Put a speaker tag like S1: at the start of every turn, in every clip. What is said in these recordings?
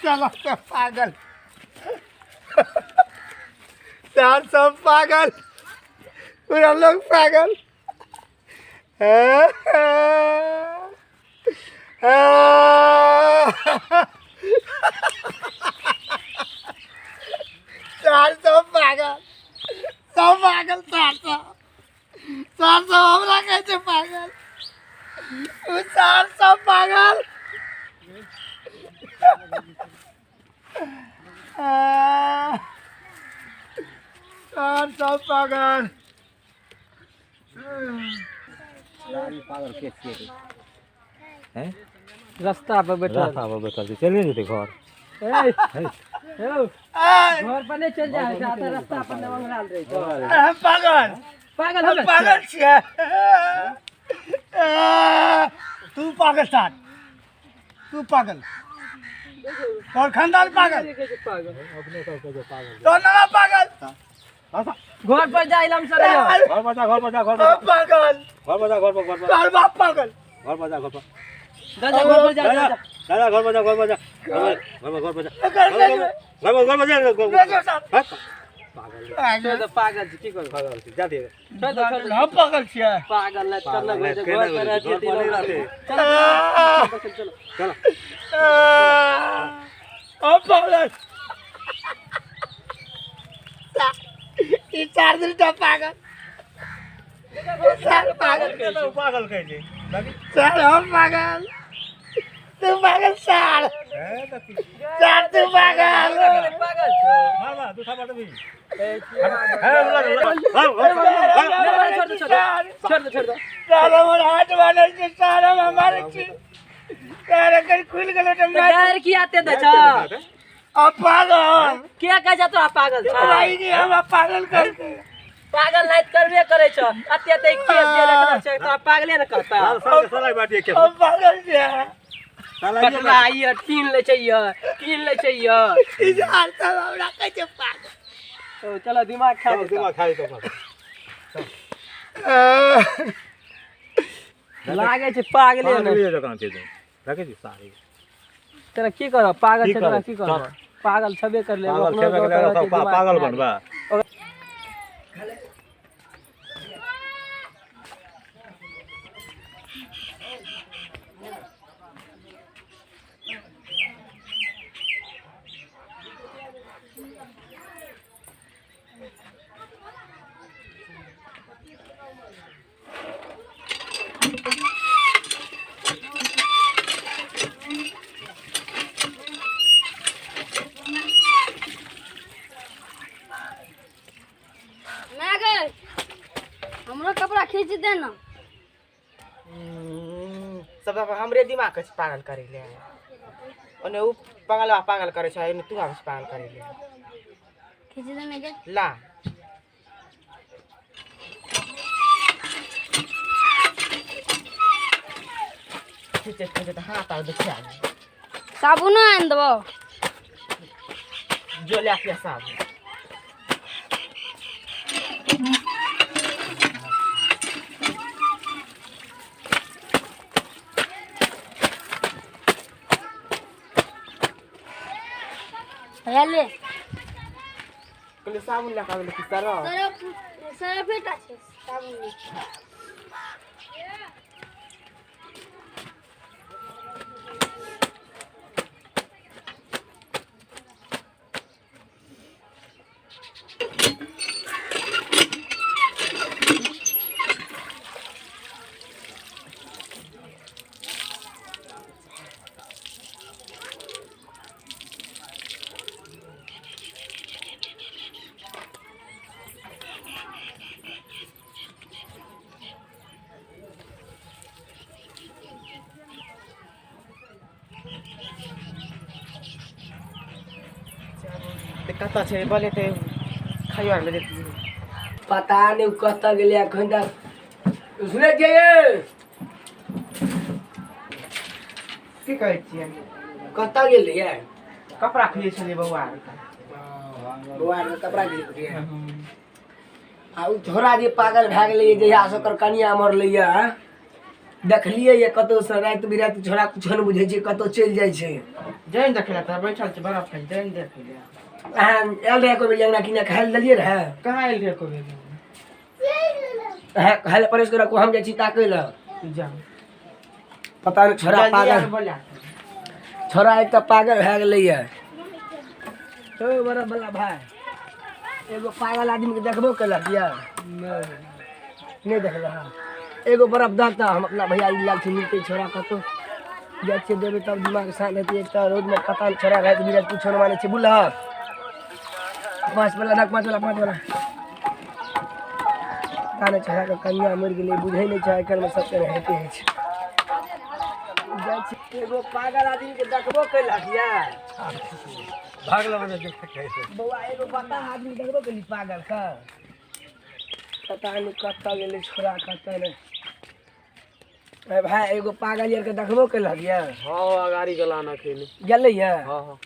S1: चलो सब पागल, चार सब पागल, पूरा लोग पागल। चार सब पागल, सब पागल, चार सौ, चार सौ हमरा कहै छै पागल, ओ चार सौ पागल। चार सौ पागल।
S2: पागल के छियै हैं?
S3: रास्ता पर बैठल,
S2: रास्ता पर बैठल छै, चलि जेतै घर।
S3: ए, यौ, घर पर नहि चलि जाइ छै, आता रास्ता पर नहि मंगराल रहै छै।
S1: हम पागल,
S3: पागल,
S1: हम पागल छियै। तू पागल साथ, तू पागल, तोर खानदान पागल,
S2: अपने सब के पागल,
S1: तोर नाना पागल।
S3: घर पर जाइ हम सर,
S2: घर पर जा, घर पर जा, घर पर
S1: पागल,
S2: घर पर जा, घर पर, घर पर,
S1: तोर बाप पागल,
S2: घर पर जा, घर पर
S3: जा, जा, घर पर जा, जा,
S2: जा, घर पर जा, घर पर जा, घर पर, घर पर जा, घर पर, घर पर जा, घर पर।
S3: पागल पागल छी, की करब?
S2: पागल छी, जा दे,
S3: छोड़ दो, छोड़ दो।
S1: हम पागल छियै।
S3: पागल नहि करना, घर पर रहती, चलो चलो
S2: चलो।
S1: हम पागल, ई चार दिन का पागल, चार पागल,
S2: पागल कहै छै
S1: चार। हम पागल, तू पागल, चार चार, तू पागल,
S3: पागल छौ।
S2: मार मार, दू थापा देबही।
S3: छोड़ दो, छोड़ दो, छोड़ दो।
S1: चार हमर हाथ बान्हल छै, चार हम मारै छी, चार अगर खुलि गेलै तऽ
S3: गारि किया आते दै छ?
S1: अब पागल
S3: के कहै छ तोरा पागल छ?
S1: भाई जी हमरा पागल करके
S3: पागल नहीं करबे करै छ। अते अते केस जे रखने छै, तोरा पागले ने कहता।
S1: हम पागल छियै।
S3: कटला ये कीन लै छै, ये कीन लै छै ये।
S1: ई चार सब हमरा कहै छै पागल।
S3: ओ चलो, दिमाग खा देता।
S2: दिमाग खाइ तो
S3: लागै छै पागले ने।
S2: पागले जकाँ छै तू, देखै छी सारी।
S3: तोरा की करब? पागल
S2: की
S3: छै तोरा
S2: करब?
S3: की करब? पागल छबे करले।
S2: पागल छेबे करले, सब पागल बनबा।
S4: मैं गए, हमरो कपड़ा खींच देना।
S5: सब हमरे दिमाग के पागल करे ले। ओने उ पागलवा पागल करे छै, एने तू आबै पागल करे ले।
S4: खींच देना के
S5: ला। खींचे खींचे तऽ हाथ आर दुखा।
S4: साबुनो आनि देबो।
S5: जो ले के साबुन।
S4: भैया ले।
S5: कहलियै साबुन लए कऽ आबै लए की सरफ?
S4: सरफ, सरफेटा छै, साबुन नहि।
S5: तऽ कतऽ छै? बोले तऽ खाइयो आर लए जेतियै।
S3: पता नहि ओ कतऽ गेलै एखन तक। सुनै छियै?
S5: की कहै छियै?
S3: कतऽ गेलियै?
S5: कपड़ा खियै छलियै बौआ आरके।
S3: बौआ आरके कपड़ा खींच।
S1: आ ओ छोड़ा जे पागल भए गेलैए जहियासँ ओकर कनिया मरलैए, देखलियै ये कतहुसँ राति बिराति छोड़ा कुछो नहि बुझै छै, कतहु चलि जाइ छै।
S5: जैन देखै लए तऽ बैठल छै बरफ खाइ, जैन देखै लए।
S1: अहाँ आयल रहै कोइ बेर अंगना किने खाय लए देलियै रहए?
S5: कहाँ आयल रहै कोइ बेर?
S1: अहाँ खाय लए परेश कऽ रखू, हम जाइ छी ताकै लए।
S5: जाउ।
S1: पता नहि छोड़ा
S5: जल्दी
S1: पागल
S5: आके बोला।
S1: छोड़ा एक तऽ पागल भए गेलैए। ओ बड़ा बला भाय, एगो पागल आदमीके देखबो केलक यऽ? नहि देखलक हँ? एगो बरफ दह तऽ हम अपना भैया लग छै मिलतै छोड़ा कतहु जाइ छियै देबै तब दिमाग शान्त हेतै। एक तऽ रोडमे पता नहि छोड़ा राति बिराति कुछो नहि मानै छै। बुझलहक? पाँच वाला रख, पाँच वाला, पाँच वाला। पता नहि छोड़ाके कनिया मरि गेलै, बुझै नहि छै। आइ काल्हिमे सबके होइते होइ छै। जाइ छी, एगो पागल आदमीके देखबो केलक यऽ?
S2: भागल मने देख कैसे।
S1: बौआ, एगो बताह आदमी देखबो केली पागल के? पता नहि कतऽ गेलै छोड़ा, कतऽ नहि। अरे भाय, एगो पागल यार के देखबो केलक यऽ?
S3: हाँ, अगाड़ी गेला ना खेने।
S1: गेलै यऽ?
S3: हाँ हाँ।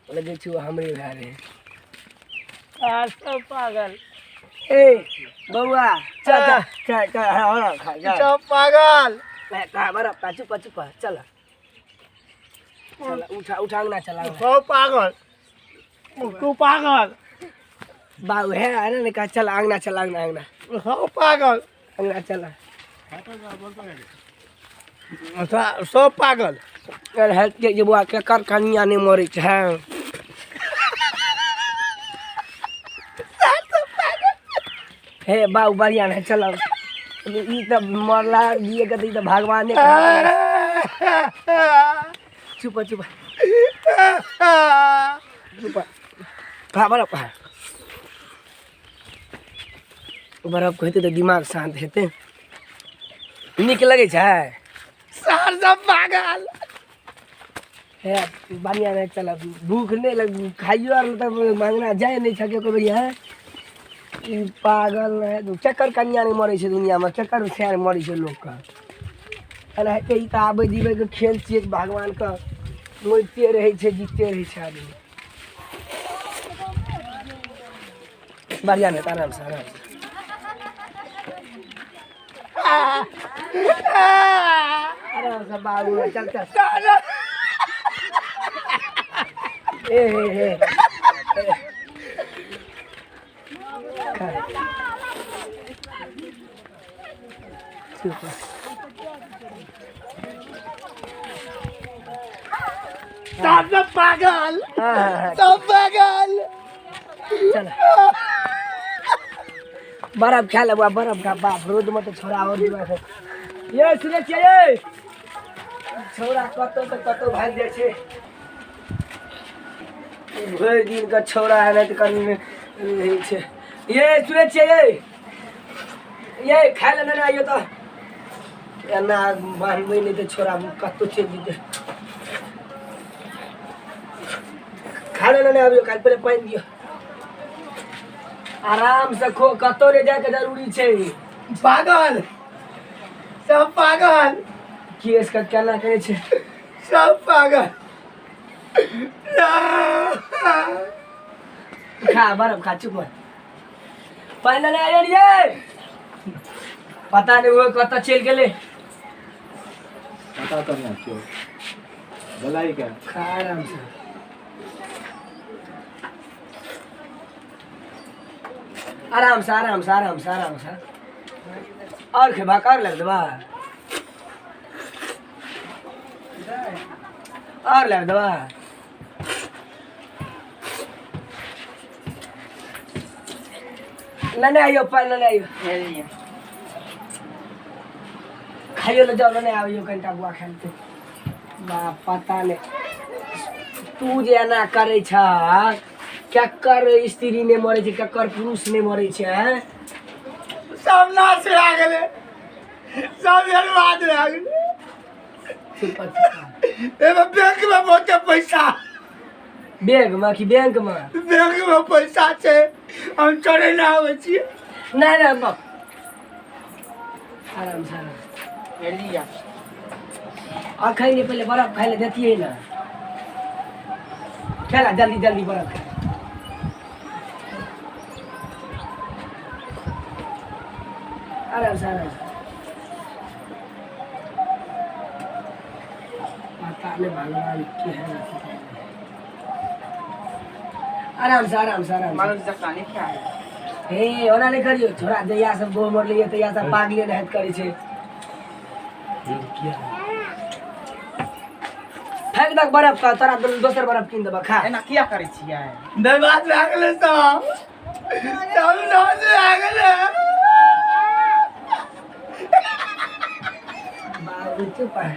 S1: लगै छै ओ हमरे भए रहै।
S3: सब पागल।
S1: ए बौआ, चल चल चल चल, हाँ हाँ, खा जा।
S3: सब पागल।
S1: कहा बड़ा पा, चुप चुप, चल चल, उठा उठा, अंगना चला।
S3: सब पागल, तू पागल।
S1: बाबू है, अरे ने कहा चल अंगना, चल अंगना, अंगना।
S3: सब पागल।
S1: अंगना चल।
S3: सब पागल।
S1: अरे है के जे बौआ, केकर कनिया नहि मरै छै? हे बाबू, बढ़िया है, चल। ई तऽ मरला दिए के तऽ ई तऽ भगवाने के हाथ में। चुप चुप चुप, खा बरफ खा। बरफ खेतै तऽ दिमाग शान्त हेतै। नीक लगै छै?
S3: सार सब पागल।
S1: हे बढ़िआँ नहि, चल। भूख नहि लग, खाइयो आर तऽ मांगना जाइ नहि छै एको बेरी। है ई पागल नहि, केकर कनिया नहि मरै छै दुनियामे? केकर सैर मरै छै लोकके? एनाहिते ई तऽ आबै जीबैके खेल छियै, भगवानके मरिते रहै छै, जीते रहै छै आदमी। बढ़िआँ नहि तऽ आरामसँ, आरामसँ, आरामसँ बाबू, चल चल। ए हे हे खा। चुप।
S3: सार सब पागल।
S1: हाँ हाँ हाँ।
S3: सब पागल।
S1: चल, बरफ खा लेबा, बरफ खा। बाप, रोडमे तऽ छोड़ा आओर दिमाग है। ये सुनै छियै ये छौड़ा कतौ तऽ कतौ भागि जाइ छै। भरि दिनके छौड़ा एनाहिते कनि रहै छै। ये सुनै छियै ये, ये खाय लए नेने आइयो तऽ। एना बान्हबै नहि तऽ छोड़ा कतौ चलि जेतै। खाय लए नेने आबियौ। काल्हि पहिले पानि दियौ। आराम से खो, कतौ नहि जायके जरूरी छै।
S3: पागल, सब पागल।
S1: केस के केना करै छै।
S3: सब पागल।
S1: खा, बरफ खा, चुप हो। पानि लेने आयल ये, पता नहि ओ कतऽ चलि गेलै।
S2: पता तऽ नहि क्यों बोलाई क्या।
S1: खा आराम से। आराम से, आराम से, आराम से, आराम से। और खेबा कर लग देबा, और लग देबा। लेने आइयो पानि, लेने आइयो। खाइयो ले जाओ, लेने आबियो कनिटा। बुआ खाइ लेतै। बाप, पता नहि तू जे एना करै छह, केकर स्त्री नहि मरै छै, केकर पुरुष नहि मरै छै, आँय?
S3: सब नाश भए गेलै, सब बर्बाद भए गेलै।
S1: चुप चुप।
S3: एमे बैंक में बहुते पैसा।
S1: बैगमे कि बैंकमे?
S3: बैंक में पैसा छै, हम चोरे नहि आबै छियै।
S1: नहि नहि बाप, आराम से, आराम से।
S5: लिया।
S1: अखन नहि, पहिले बरफ खाइ लए देतियै ने। खेला, जल्दी जल्दी बरफ खा। आराम से, आराम से। पता नहीं भगवान के है। आराम से, आराम से, आराम से।
S5: मालूम जखना नहीं खाए।
S1: हे, ओना नहि करियौ छोड़ा। जहिया सब गोह मरलैया तहिया सब पागले नहाइत करै छै। फेंक दक बर्फ का, तोरा दोसर बर्फ कीन देबऽ, खा।
S5: एना किया करै छियै?
S6: बर्बाद भए गेलै सब, सब नाश भए गेलै।
S1: बाबू चुप है।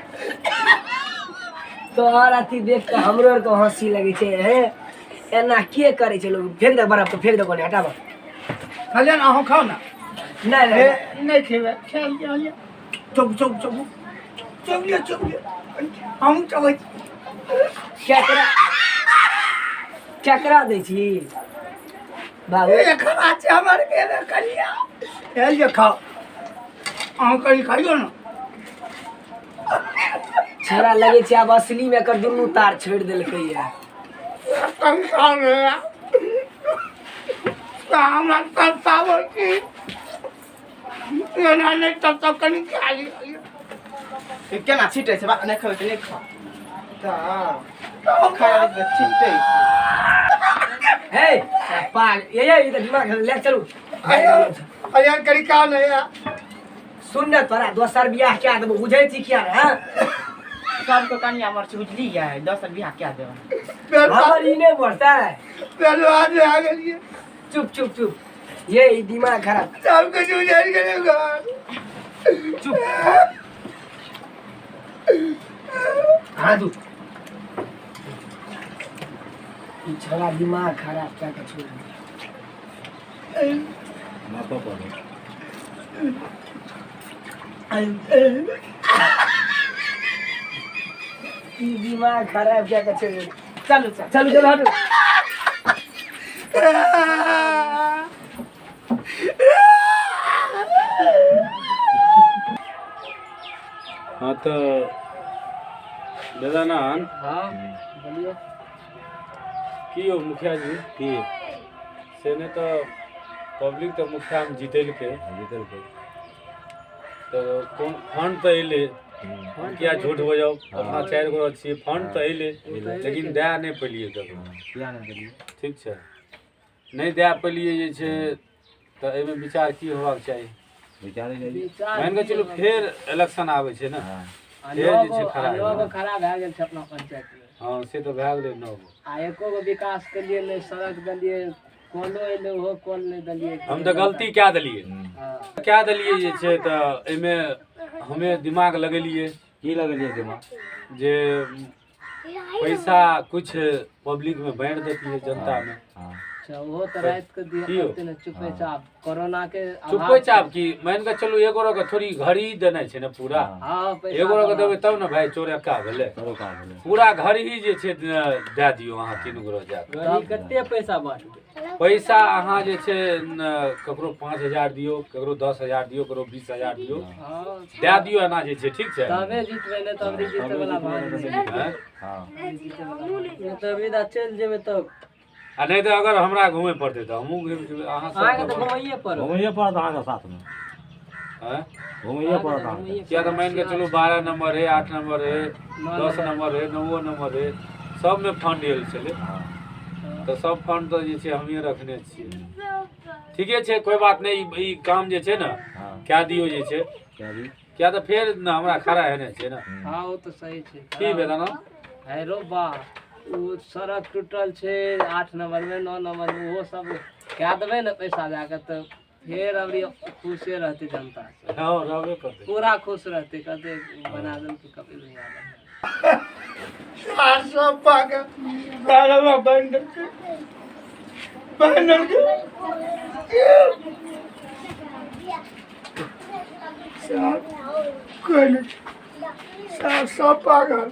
S1: तोहर अथी देख कऽ हमरो आरके हँसी लगै छै। हे, एना के करै छै लोग? फेंक दे बर्फ के, फेंक दे, कोने हटाबऽ।
S6: खलियन, अहूँ खाउ ने।
S1: नहि नहि।
S6: हे, नहि खेबै, खाय लिअ। चौक चौक चौक चौक लिअ, चौक लिअ, हमहूँ चबै छी।
S1: केकरा केकरा दै छी बाबू?
S6: ए, खरा छै हमर के कनिया। हे लिअ, खाउ, अहूँ कनि खाइयौ ने।
S1: छोड़ा लगै छै आब असली मे एकर दुनू तार छोड़ि देलकै या।
S6: कनि खाउ ने, हमरा तरसाबै छी एना नहि। तब तब कनि खा लिअ।
S5: ई केना छिटै छै? बा, नहि खेबै तऽ नहि खाउ। तऽ खाय लए तऽ छिटै छै।
S1: हे पाग, ये ये, ई तऽ दिमाग ले चलू।
S6: अरे कनि खाउ ने यार।
S1: सुन ने, तोरा दोसर बियाह क्या देबो, बुझै छी किया रे? हाँ?
S5: सबके कनिया मर छै, बुझलियै? दोसर बियाह कए देबै।
S1: हमर ई नहि बढ़तै।
S6: बर्बाद भए गेलियै।
S1: चुप चुप चुप, ये ई दिमाग खराब।
S6: सब कुछ उजड़ गेलै घर।
S1: चुप, हाँ तू ई छोड़ा दिमाग खराब कए के छोड़ दिया। ई दिमाग खराब कए के छोड़ दिया।
S5: चलू चल।
S1: चलू चलू, हटू।
S2: हाँ, तऽ दादानंद।
S3: हाँ, बोलियो।
S2: की यौ मुखिया जी?
S7: की?
S2: से नहि तऽ पब्लिक तऽ मुखियामे जीतेलकै।
S7: जीतलकै।
S2: तऽ कोन फंड तऽ अयलै? किया झूठ बजाउ, अपना चारि गोरा छियै। फंड तऽ अयलै, लेकिन दए नहि पेलियै ककरो।
S7: किया नहि देलियै?
S2: ठीक छै, नहि दए पेलियै जे छै, तऽ एहिमे विचार की होबाक चाही?
S7: विचारे जाइ।
S2: मानि कऽ चलू फेर इलेक्शन आबै छै ने, फेर जे छै खड़ा
S3: नौ गो खड़ा भए गेल छै अपना पंचायत मे।
S2: हँ, से तऽ भए गेलै नौ गो।
S3: आ एको गो विकास के लिए नहि सड़क देलियै, कलो एलै, ओहो कल नहि देलियै।
S2: हम तऽ गलती कए देलियै।
S3: हँ।
S2: कए देलियै जे छै, तऽ एहिमे हमे दिमाग लगेलियै।
S7: की लगेलियै दिमाग?
S2: जे पैसा कुछ पब्लिकमे बाँटि दैतियै, जनतामे।
S7: हँ।
S3: अच्छा, ओहो तऽ राति के दिअ
S2: की यौ?
S3: पड़तै ने, चुपे चाप कोरोना के अभाव।
S2: चुपे चाप की, मानि कऽ चलू एगो के थोड़ी घड़ी देनाइ छै ने पूरा।
S3: हँ, पैसा
S2: एगो के
S3: देना।
S2: देबै तब ने भाय चोरक्का भेलै।
S7: सरोकार भेलै।
S2: पूरा घड़ी जे छै दए दियौ अहाँ तीन गोरा जा कऽ।
S3: घड़ी कते पैसा बाँटबै?
S2: पैसा अहाँ जे छै न, ककरो 5,000 दियौ, ककरो 10,000 दियौ, ककरो 20,000 दियौ।
S3: हँ।
S2: दए दियौ एना जे छै, ठीक छै?
S3: तबे जीतबै, नहि तऽ अबरी जीते वाला भाग नहि।
S2: आँय?
S7: हँ।
S3: नहि तऽ अबरी दा चलि जेबै तब।
S2: आ नहि तऽ अगर हमरा घूमय पड़तै तऽ हमहूँ घुमि जेबै अहाँ
S3: अहाँके तऽ
S2: सब।
S3: घुमैये पड़त।
S7: घुमैये पड़त अहाँके साथमे।
S2: आँय?
S7: घुमैये पड़त अहाँके।
S2: किया तऽ मानि कऽ चलू 12 नंबर है, 8 नंबर है, 10 नंबर है, नओ नंबर है, सबमे फंड आयल छलै।
S7: हँ।
S2: तऽ सब फंड तऽ जे छै हमीए रखने छियै। ठीके छै, कोइ बात नहि। ई काम जे छै ने
S7: हँ।
S2: कए दियौ जे छै।
S7: कए दियौ।
S2: किया तऽ फेर ने हमरा खड़ा हेने छै ने।
S3: हँ, ओ तऽ सही छै।
S2: की भेल ना?
S3: है रो बा, ओ सड़क टूटल छै 8 नंबर मे, 9 नंबर मे, ओहो सब कए देबै ने पैसा दए कऽ, तऽ फेर अबरी खुशे रहतै जनता सब।
S2: हँ, रहबे करतै।
S3: पूरा खुश रहतै, कहतै बना देलकै कपिल भैया।
S6: सार सब पागल, सारा बन देलकै, बन देलकै सार, कोइ नहि, सार सब पागल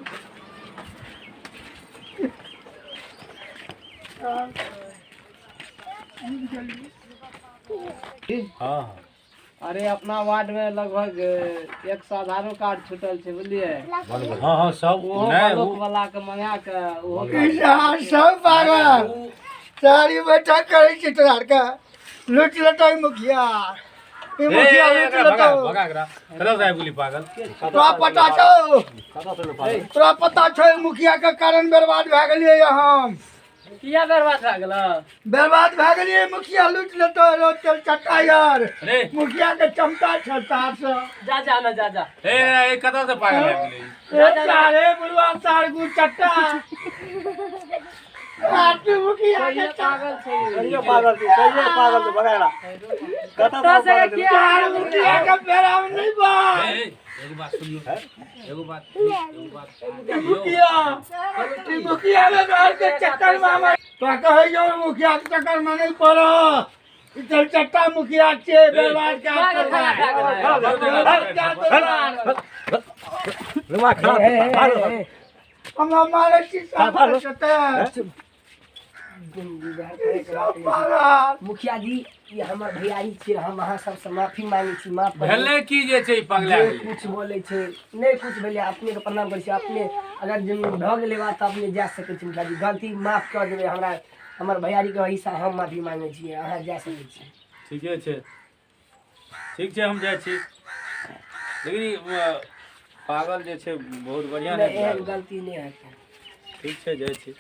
S6: सार।
S2: हँ हँ।
S3: अरे, अपना वार्ड में लगभग 100 आधारो कार्ड छूटल छै, बुझलियै?
S2: हँ हँ, सब
S3: ओहो
S2: नहि
S3: ब्लॉक वाला के मंगा के ओहो
S6: सार सब पागल, सारी बैठक करै छी तोरा आरके, लूटि लेतै मुखिया। ई मुखिया लूटि लेतौ।
S2: भगा एकरा, कतऽ से आबि गेली पागल?
S6: तोरा पता छौ, तोरा पता छौ मुखिया के कारण बर्बाद भए गेलियै हम।
S3: किया बर्बाद भए गेल?
S6: बर्बाद भए गेलियै, मुखिया लूटि लेतौ। रो चल चट्टा यार,
S2: अरे
S6: मुखिया के चमचा छै तार से।
S3: जा जा ना जा जा।
S2: ए ए कतऽ से पागल आबि गेलै?
S6: ए सारे बुढ़वा सार गु चट्टा आटे मुखिया के
S3: पागल छै।
S7: सहिए पागल छै, सहिए पागल छै, भगा एकरा। कतऽ से पागल छै?
S6: सार मुखिया के पेरा में नहीं बा।
S2: ए ए, एगो बात सुनियो, एगो बात, एगो बात।
S6: मुखिया, ई मुखिया के घर के चक्कर में हमर तोरा कहै जो मुखिया के चक्कर में नहीं पड़। ई चल चट्टा मुखिया छै बर्बाद के
S7: दिमाग खराब छै, भागो।
S6: हमरा मारै छी सब चट्टा सब पागल।
S1: मुखिया जी, ई हमर भैयारी छियै, हम अहाँ सबसँ माफी मांगै छी, माफ करू।
S2: भेलै की जे छै ई पगला
S1: जे
S2: गेलै?
S1: कुछ बोलै छै नहि कुछ भेलै, अपनेके प्रणाम करै छी। अपने अगर जे भऽ गेलै बात तऽ अपने जा सकै छी। मुखिया जी, गलती माफ कऽ देबै हमरा, हमर भैयारीके हिस्सा हम माफी मांगै छियै, अहाँ जा सकै छी।
S2: ठीके छै, ठीक छै, हम जाइ छी। लेकिन ई, पागल जे छै बहुत बढ़िआँ
S1: नहि,
S2: नहि
S1: एहन
S2: लागल।
S1: गलती नहि हेतै।
S2: ठीक छै, जाइ छी।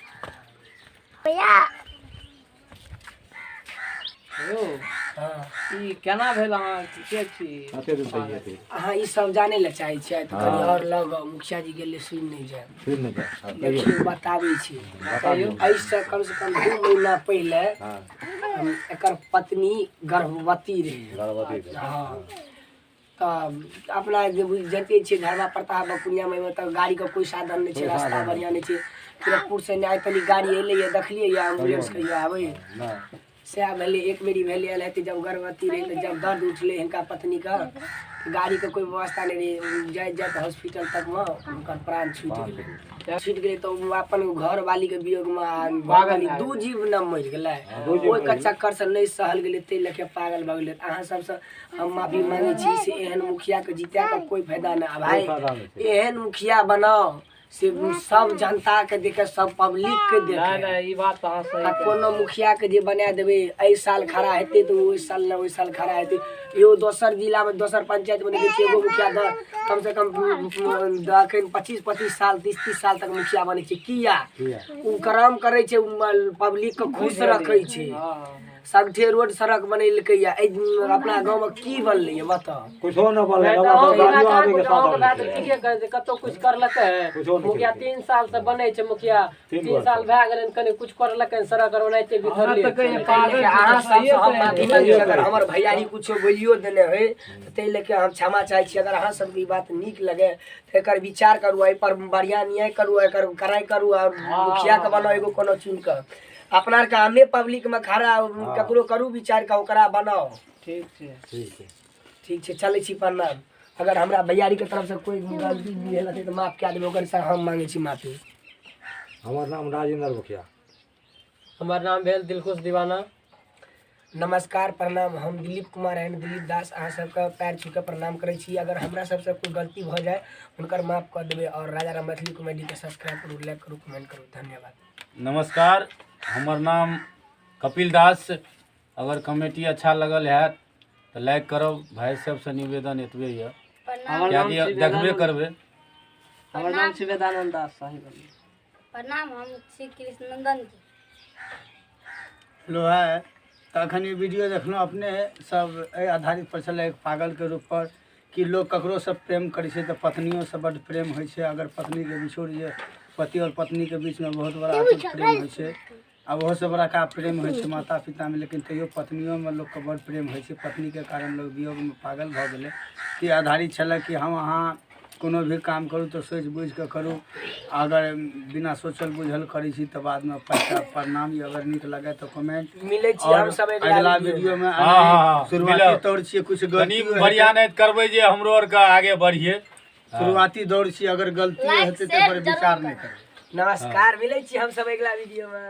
S4: भैया
S3: यौ,
S1: हँ,
S3: ई केना भेल? अहाँ के छी?
S7: कते दिन सही हेतै?
S1: अहाँ ई सब जानै लए चाहै छियै तऽ कनि आओर लग आउ, मुखिया जी गेलै सुनि नहि जाय।
S7: फिर नहि जाय। हँ, कहियौ।
S1: देखियौ, बताबै छी।
S7: बताबियौ।
S1: एहिसँ कमसँ कम 2 महीना पहिले
S7: हँ,
S1: हम एकर पत्नी गर्भवती रहै।
S7: गर्भवती रहै।
S1: हँ, तऽ अपना जे जते छियै धर्मा प्रताप पूर्णियामे तऽ गाड़ीके कोइ साधन नहि छै, रास्ता बढ़िआँ नहि छै। तिरकपुर से नहि तनी गाड़ी एलैए, देखलियै या एम्बुलेंस कहियो आबै?
S7: नहि।
S1: सएह भेलै, एक बेरी भेलै एनाहिते, जब गर्भवती रहै तऽ जब दर्द उठलै हिनका पत्नीके, तऽ गाड़ीके कोइ व्यवस्था नहि रहै, जाइत जाइत हॉस्पिटल तकमे हुनकर प्राण छूटि गेलै। छूटि गेलै तऽ ओ अपन घरवालीके वियोगमे आ घरवाली दू जीव ने मरि गेलै, ओहिके चक्करसँ नहि सहल गेलै, ताहि लऽ कऽ पागल भऽ गेलै। अहाँ सबसँ हम माफी मांगै छी से एहन मुखियाके जिताके कोइ फायदा नहि। आ भाई,
S7: फायदा नहि छै।
S1: एहन मुखिया बनाओ से सब जनता के देखे, सब पब्लिक के
S3: नहि
S1: देखे।
S3: नहि, ई बात तऽ अहाँ सही
S1: आ कोनो मुखिया के जे बना देबै, एहि साल खड़ा हेतै तऽ ओहि साल ने ओहि साल खड़ा हेतै। इहो दोसर जिलामे, दोसर पंचायतमे देखै छियै एगो मुखिया दऽ कमसँ कम अखन 25-25 साल, 30-30 साल तक मुखिया बनै छै। किया?
S7: किया?
S1: ओ काम करै छै, पब्लिक के खुश रखै छै।
S3: हँ,
S1: सगठे रोड सड़क बनेलकै या एहि अपना गाँवमे की बनलैया बताउ?
S7: कुछो नहि बनलै।
S3: नहि तऽ
S7: हमरा
S3: अहाँके
S7: सब गाड़ियो
S3: इलाकाके
S7: आबैके
S3: अहाँके
S7: साधन
S3: बात
S7: नहि छै।
S3: ठीके कहै छै, कतहु कुछ करलकै?
S7: कुछो नहि
S3: मुखिया
S7: केलकै।
S3: 3 साल से बनै छै मुखिया,
S7: 3
S3: 3 साल भए गेलै, कनि कुछ करलकै? सड़क आर ओनाहिते बिखरले छै।
S1: अहाँ सबसँ हम माफी मांगै छी, अगर हमर भैयारी कुछो बोलियो देने होइ तऽ ताहि लऽ कऽ हम क्षमा चाहै छी। अगर अहाँ सबके ई बात नीक लगे तऽ एकर विचार करू, एहिपर बढ़िआँ न्याय करू, एकर कड़ाइ करू आओर मुखियाके बनाउ एगो कोनो चुनि कऽ। अपना आरके हमे पब्लिकमे खड़ा ककरो करू विचार कऽ ओकरा बनाउ।
S3: ठीक छै,
S7: ठीक छै,
S1: ठीक छै, चलै छी, प्रणाम। अगर हमरा भैयारीके तरफसँ कोइ गलती भेल हेतै तऽ माफ कए देबै, ओकर से हम मांगै छी माफी।
S7: हमर नाम राजेंद्र मुखिया।
S3: हमर नाम भेल दिलखुश दीवाना।
S1: नमस्कार, प्रणाम। हम दिलीप कुमार एंड दिलीप दास अहाँ सबके पैर छू के प्रणाम करै छी। अगर हमरा सबसँ कोइ गलती भऽ जाय हुनकर माफ कऽ देबै आओर राजा राम मैथिली कॉमेडीके सब्सक्राइब करू, लाइक करू, कमेंट करू। धन्यवाद।
S2: नमस्कार, हमर नाम कपिल दास। अगर कमेटी अच्छा लगल हैत तऽ लाइक करब। भाइ सबसँ निवेदन एतबे यऽ।
S4: प्रणाम।
S3: हमर नाम
S2: किएकि
S3: छी
S2: देखबे
S3: वेदानन्द।
S2: करबै।
S3: हमर नाम छी वेदानन्द दास साहिब।
S4: प्रणाम, हम छी कृष्णनंदन जी।
S6: हेलो है, तऽ एखन ई वीडियो देखलहुँ अपने सब, एहि आधारित पर छलै एक पागलके रूपपर कि लोक ककरोसँ प्रेम करै छै तऽ पत्नियोसँ बड्ड प्रेम होइ छै। अगर पत्नीके बिछोड़ जे पति आओर पत्नीके बीचमे बहुत बड़ा अटूट प्रेम होइ छै आ ओहोसँ बड़का प्रेम होइ छै माता पितामे, लेकिन तैयो पत्नियोमे लोकके बड्ड प्रेम होइ छै। पत्नीके कारण लोक वियोगमे पागल भऽ गेलै कि आधारित छलै कि हम अहाँ कोनो भी काम करू तऽ सोचि बुझिकऽ करू, अगर बिना सोचल बुझल करै छी तऽ बादमे पछताब। प्रणाम। अगर नीक लगे तऽ कमेंट
S1: मिलै छी
S6: और
S1: हम सब
S6: अगला
S1: वीडियो
S6: वीडियो में।
S2: हाँ, हाँ, हाँ,
S6: शुरुआती
S2: मिलब।
S6: दौर छियै, कुछ
S2: कनि
S6: गलती
S2: बढ़िआँ नहि करबै जे हमरो आरके आगे बढ़िए।
S6: शुरुआती दौर छियै, अगर गलती
S4: लाइक,
S6: हेतै तऽ
S4: शेयर
S6: पर
S4: जरूर
S6: विचार नहि
S4: करब।
S6: करबै।
S1: नमस्कार, मिलै छी हम सब अगिला वीडियोमे।